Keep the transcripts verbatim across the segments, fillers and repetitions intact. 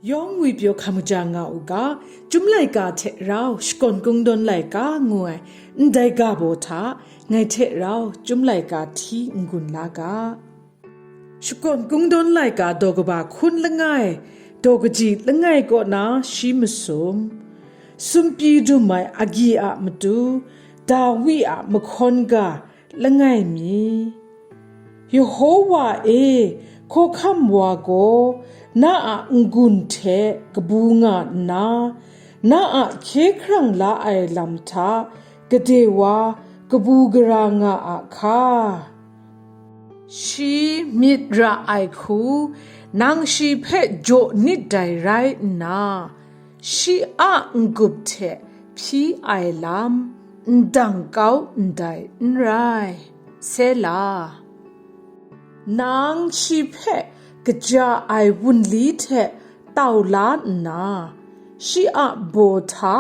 Yawng ngwipyaw hkam kaja nga u ga, Chyum laika hte rau Shakawn Kungdawn laika ngu ai ndai ga baw hta ngai hte rau Chyum laika hti n-gun la ga. Shakawn Kungdawn laika daw kaba hkun langai, daw kaji langai kaw na shi masum, sumpyi dum ai agyi a matu, Dawi a mahkawn ga langai mi. Yehowa e, hkawhkam wa gaw na a n-gun hte kabu nga nna, na a hkye hkrang la ai lam hta gade wa kabu gara nga a hka? Shi myit ra ai hku, nang shi hpe jaw nit dai rai nna, shi a n-gup hte hpyi ai lam n dang kau ndai n rai. Sela. Nang shi hpe kaja ai wunli hte tau la nna, shi a baw hta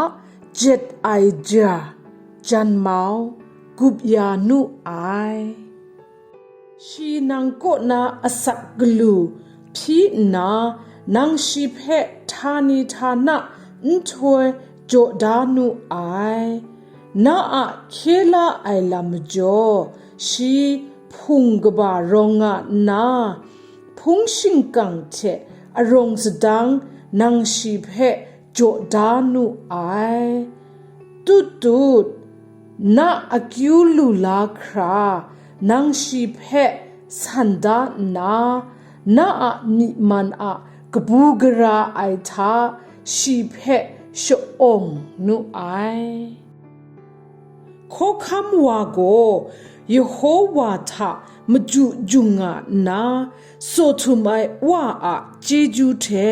jet ai ja, jan mau, gup ya nu ai. Shi nang kaw na asak galu hpyi nna, nang shi hpe htani htana nhtoi jaw da nu ai. Na a hkye la ai lam majaw, shi hpung kaba rawng nga nna, hpung shingkang hte arawng sadang nang shi hpe jaw da nu ai. Tut tut, na akyu lu la hkra, nang shi hpe san da nna, na a myi man a kabu gara ai hta shi hpe sha-awng nu ai. Hkawhkam wa gaw Yehowa hta maju jung nga nna, saw htum ai Wa a chyeju hte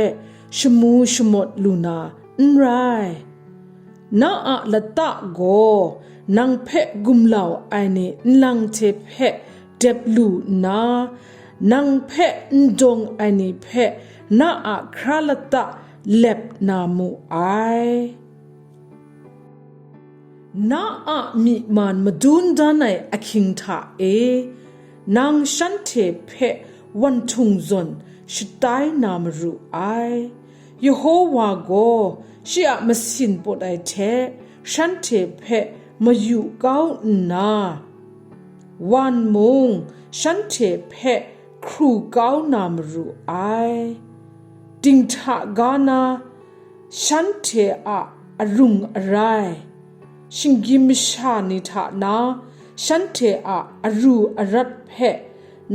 shamu shamawt lu na n rai. Na a lata gaw nang hpe gumlau ai ni nlang hte hpe dep lu nna, nang hpe n dawng ai ni hpe na a hkra lata lep na mu ai. Na a myi man madun dan ai ahkying hta e, nang shanhte hpe wan htung zawn shatai na maru ai. Yehowa gaw shi a masin pawt ai hte shanhte hpe mayu kau nna, wan mung shanhte hpe hkru kau na maru ai. Dinghta ga na shanhte a arung arai, shinggyim masha ni hta na shanhte a aru arat hpe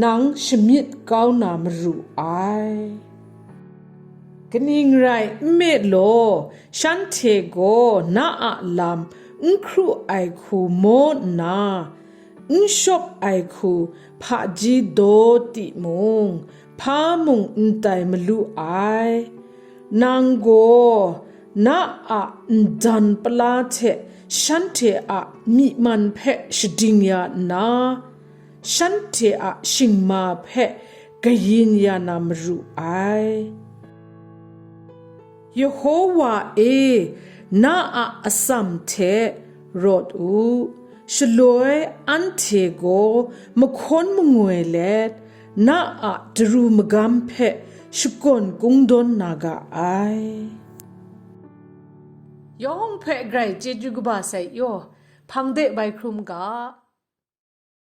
nang shamyit kau na maru ai. Kaning rai nme law, shanhte gaw na a lam n hkru ai hku maw nna, n shawp ai hku hpaji daw timung, hpa mung n tai malu ai. Nang gaw na a ndan pala hte shanhte a myi man hpe shading ya nna, shanhte a shingma hpe kayin ya na maru ai. Yehowa e, na a atsam hte rawt u, shaloi anhte gaw mahkawn mangoi let, na a daru magam hpe shakawn kungdawn na ga ai. Yawng hpe grai chyeju kaba sai yaw, hpang de bai hkrum ga.